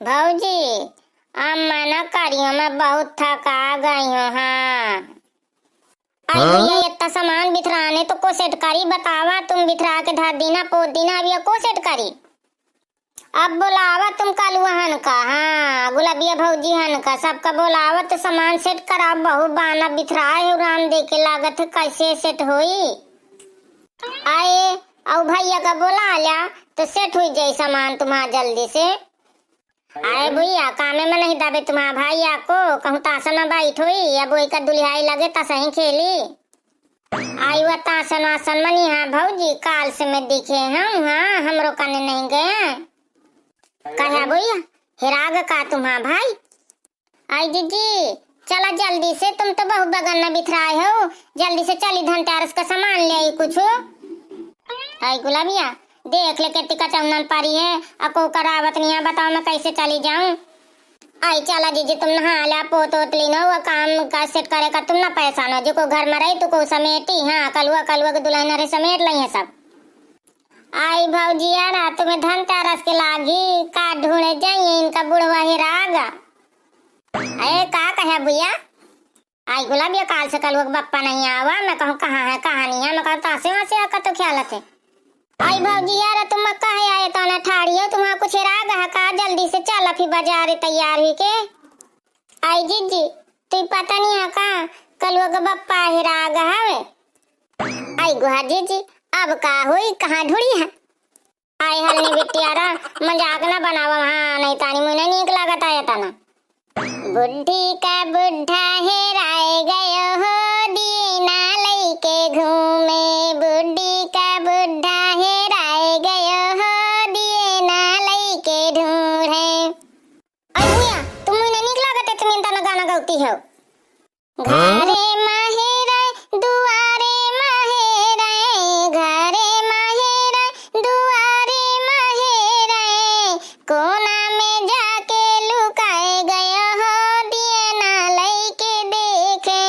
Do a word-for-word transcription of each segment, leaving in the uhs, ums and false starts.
भौजी, अब मना करियो, मैं बहुत थका गई हूँ। हाँ। अरे हाँ? भैया, इतना सामान बिथराने तो को सेट करी, बतावा, तुम बिथरा के धर दीना, पोत दीना, अब ये को सेट करी? अब बोलावा तुम कलुआ हन का, हाँ, गुलाबिया भौजी हन का, सबका बोलावा तो सामान सेट करावा, बहुत बाना बिथराए हो, राम दे के लागत है, कैसे सेट होई? आए, अउ भैया का बोला ल्या, तो सेट हुई जाई सामान तुम्हार जल्दी से। आए भैया, कामे में नहीं दबे तुम्हार भैया को, कहूँ तासन में बैठ होई, अब वही का दुल्हाई लगे, तासही खेली। आई वा तासन वासन मनी, हाँ भौजी, काल से मैं दिखे हम, हाँ, हमरो कने नहीं गए। कहा भैया, हेराग का तुम्हार भाई? आई जीजी, चला जल्दी से, तुम तो बहुत बगन में बिथराए हो, जल्दी से चली धनतेरस का सामान ले आई कुछ। आई गुलाबिया, देख ले केती कचौनन परी है, आ को करावत नहीं है, बताओ मैं कैसे चली जाऊं? आई चला जीजी, तुम नहा ल्या, पोत ओत लीनो, वो काम का सेट करे का तुम ना परेशान हो, जो को घर में रही तो को समेटी, हाँ, कलुआ, कलुआ के दुल्हन रे समेट लई है सब। आई भौजिया, रात में धनतेरस के लागी, का ढूंढे जाइए इनका बुढ़वा हेराग। अरे का कहे भैया? आई गुलाबिया, काल से कलुआ के बप्पा नहीं आवा, मैं कहूँ कहाँ है, कहाँ नहीं है, मैं कहूँ तासे वासे आका तो ख्याल थे। आई भौजी यार, तुम कहे आए तो ना ठाड़ी हो, तुम्हारा कुछ हेराग है का? जल्दी से चल, फिर बाजार तैयार हुई के। आई जीजी, तू पता नहीं है का, कलुआ के बप्पा हेराग हवे। आई गुहा जीजी, अब का होई, कहाँ ढूंढी है? आई हलनी बिटियारा, मजाक ना बनावा, हाँ, नहीं तानी मुझे नीक लागत है तना। बुढ़ी का बुढ़ा हेराए गयो हो, दिए ना लइके घूमे। बुढ़ी का बुढ़ा हेराए गयो हो, दिए ना लइके ढूंढे। अरे भैया, तुम मुझे नीक लागत है, तुम इन तना गाना गाती हो। घरे माहेरे, दुआरे माहेरे, घरे माहेरे, दुआरे माहेरे, कोना में जाके लुकाए गयो हो, दिए ना लइके देखे,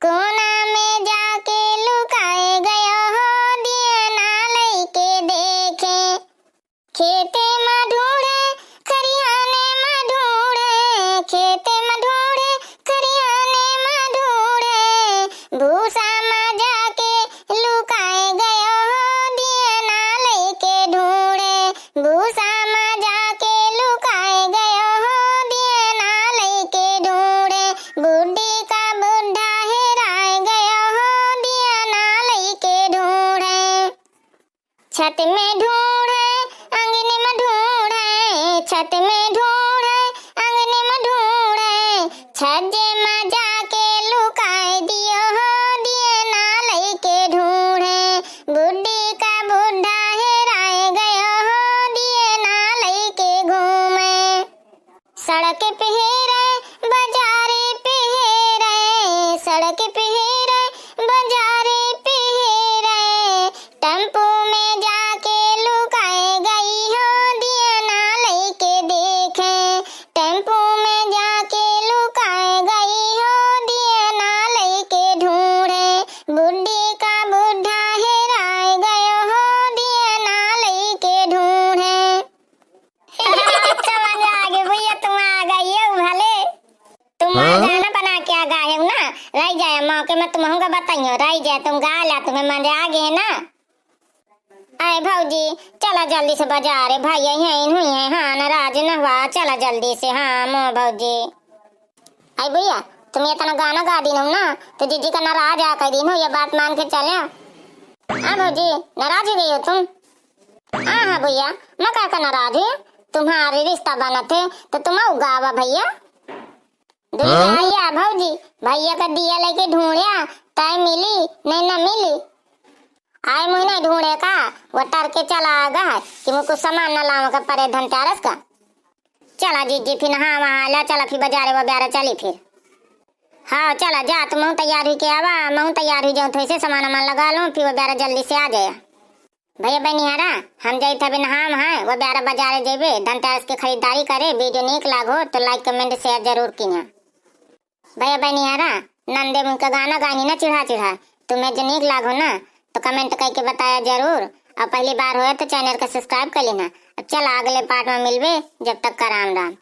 कोना में जाके लुकाए गयो हो, दिए ना लइके देखे। खेते मा ढूंढे, खरियाने मा ढूंढे, खेते मा ढूंढे, खरियाने मा ढूंढे, भूसा मा जाके लुकाए गयो हो, दिए ना लइके ढूंढे। भूसा मा जाके लुकाए गयो हो, दिए ना लइके ढूंढे। बुढ़ी का बुढ़ा हेराए गयो हो, दिए ना लइके ढूंढे। छत में ढूंढे, आंगन में ढूंढे, छत में ढूंढे, आंगन में ढूंढे, छज्जे में जाके लुकाए दियो हो, दिए ना लइके ढूंढे। बुढ़ी का बुढ़ा हेराए गयो हो, दिए ना लइके घूमे। सड़क पे हेरे, बाजारे पे हेरे, सड़क पे हेरे, बाजारे पे हेरे, टेम्पो में जाके लुकाए गई हो, दिए ना लइके देखे। टेम्पो में जाके लुकाए गई हो, दिए ना लइके ढूंढे। बुढ़ी का बुढ़ा हेराए गयो हो, दिए ना लइके ढूंढे। अच्छा, मजा आ गया भैया, तुम आ गई हो भले। तुम हाँ? गाना बना के आ गए हो ना, रह जाए मौके में तुमहू का बताइयो, रह जाए तुम गा ला, तुम्हें मजा आ गए ना। आए भौजी, चला जल्दी से बाजार, भैया यहीं हुई है, हाँ, नाराज न हुआ, चला जल्दी से, हाँ, मो भौजी। आई भैया, तुम इतना गाना गा दीन हो ना, तो जीजी का नाराज आ कर दीन हो, ये बात मान के चले। हाँ भौजी, नाराज हो गई हो तुम? हाँ, हाँ भैया, मैं का का नाराज हूँ? तुम्हारे रिश्ता बनत है, तो तुम आऊ गावा भैया। दुल्हन हाँ? भैया, भौजी, भैया का दिया लेके ढूंढया, तय मिली, नहीं ना मिली। आए मुझे नहीं ढूंढे का, वो टर के चला आ गया है कि मुझे कुछ सामान न लावे का परे धनतेरस का। चला जीजी, फिर नहा वहा ला, चला फिर बाजारे वो ब्यारा चली फिर। हाँ, चला जा, तुम तैयार हुई के आवा, मैं तैयार हुई जाऊँ, थोड़ी से सामान वामान लगा लूँ, फिर वो ब्यारा जल्दी से आ जाया। भैया बहनिहारा, हम जाइत हबे नहाम है, वो ब्यारा बाजारे जेबे, धनतेरस के खरीदारी करे। वीडियो नीक लागो तो like, comment, share जरूर किया। भैया बहनिहारा, नंदे मुन का गाना गानी ना चिढ़ा चिढ़ा, तुम्हें जो नीक लागो ना तो comment करके बताया जरूर, और पहली बार होए तो channel का subscribe कर लेना। अब चल अगले part में मिलबे, जब तक का राम राम।